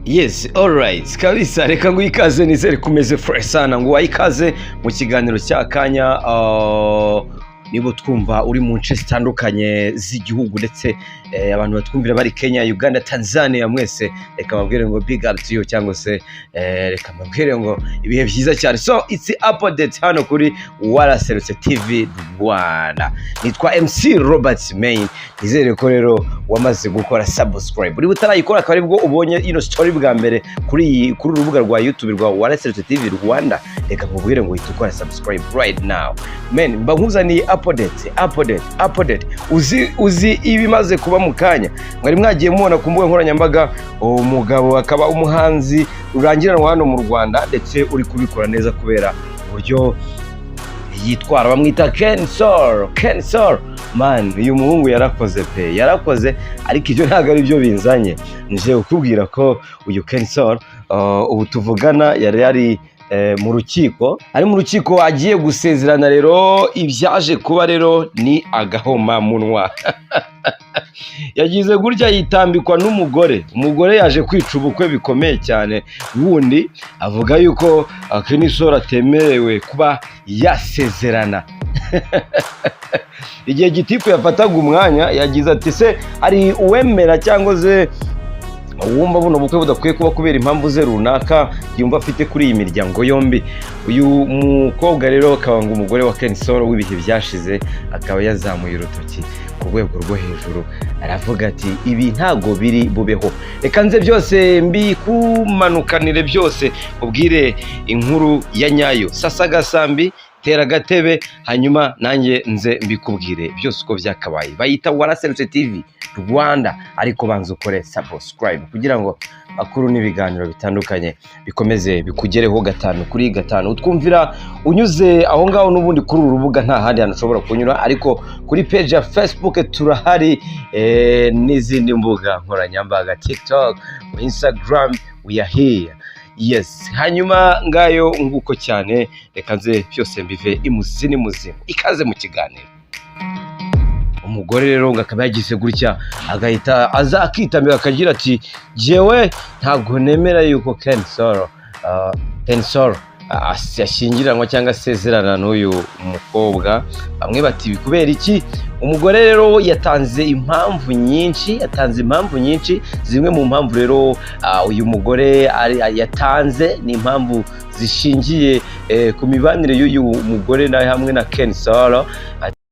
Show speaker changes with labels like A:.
A: Yes, alright. Kabisa, reka ngo ikaze, nizere kumeze fresh sana, ngo ikaze mu kiganiro cy'akanya. Niba twumva uri mu nce zitandukanye z'igihugu, ndetse abantu batwumvira bari Kenya, Uganda, Tanzania, mwese reka mbabwire ngo big up to you, cyangwa se reka mbabwire ngo ibihe byiza cyane. So it's update hano kuri Waraserutse TV Rwanda. Nitwa MC Robert Main. Nizere ko rero wamaze gukora subscribe. Uri utarayikora, akaba aribwo ubonye ino story bwa mbere kuri uru rubuga rwa YouTube rwa Waraserutse TV Rwanda, reka nkubwire ngo uhite ukora subscribe right now. Man, mba nkuzaniye update, update, update. Uzi ibimaze kuba mu kanya mwari mwagiye mubona ku mbuga nkoranyambaga, umugabo akaba umuhanzi rurangiranwa hano mu Rwanda, ndetse uri kubikora neza kubera uburyo yitwara, bamwita Kenny Sol. Kenny Sol, man, uyu muhungu yarakoze pe, yarakoze. Ariko ibyo ntabwo ari byo binzanye. Nje kukubwira ko uyu Kenny Sol, ubu tuvugana yari mu rukiko, ari mu rukiko agiye gusezerana. Rero ibyaje kuba rero ni agahomamunwa. Yagize gutya yitambikwa n'umugore. Umugore yaje kwica ubukwe bikomeye cyane. Wundi avuga yuko Kenny Sol atemerewe kuba yasezerana. Igihe gitifu yafataga umwanya, yagize ati: "Se hari uwemera cyangwa se wumva buno bukwe budakwiye kuba kubera impamvu ze runaka yumva afite kuri iyi miryango yombi?" Uyu mukobwa rero akaba ngo umugore wa Kenny Sol w'ibihe byashize, akaba yazamuye urutoki ku rwego rwo hejuru, aravuga ati: "Ibi ntago biri bubeho." Reka nze byose mbikumanukanire, byose ubwire inkuru ya nyayo. Sasa gasambi, tera agatebe, hanyuma nanjye nze mbikubwire byose uko byakabaye. Bayita Waraserutse TV Rwanda, ariko banza ukore subscribe kugira ngo makuru n'ibiganiro bitandukanye bikomeze bikugereho gatanu kuri gatanu. Utwumvira unyuze aho ngaho n'ubundi kuri uru rubuga, nta handi hantu ushobora kunyura, ariko kuri page ya Facebook turahari, n'izindi mbuga nkoranyambaga, TikTok, Instagram, we are here. Yes, hanyuma ngayo nguko cyane. Reka nze byose mbive imuzi n'imuzimu. Ikaze mu kiganiro. Umugore rero ngo akaba yagize gutya, agahita aza akitamira, akagira ati: "Jyewe ntabwo nemera yuko Kenny Sol, Kenny Sol ashyingiranwa cyangwa asezerana n'uyu mukobwa." Bamwe bati: "Kubera iki?" Umugore rero yatanze impamvu nyinshi, yatanze impamvu nyinshi. Zimwe mu mpamvu rero uyu mugore yatanze ni impamvu zishingiye ku mibanire y'uyu mugore nawe hamwe na Kenny Sol.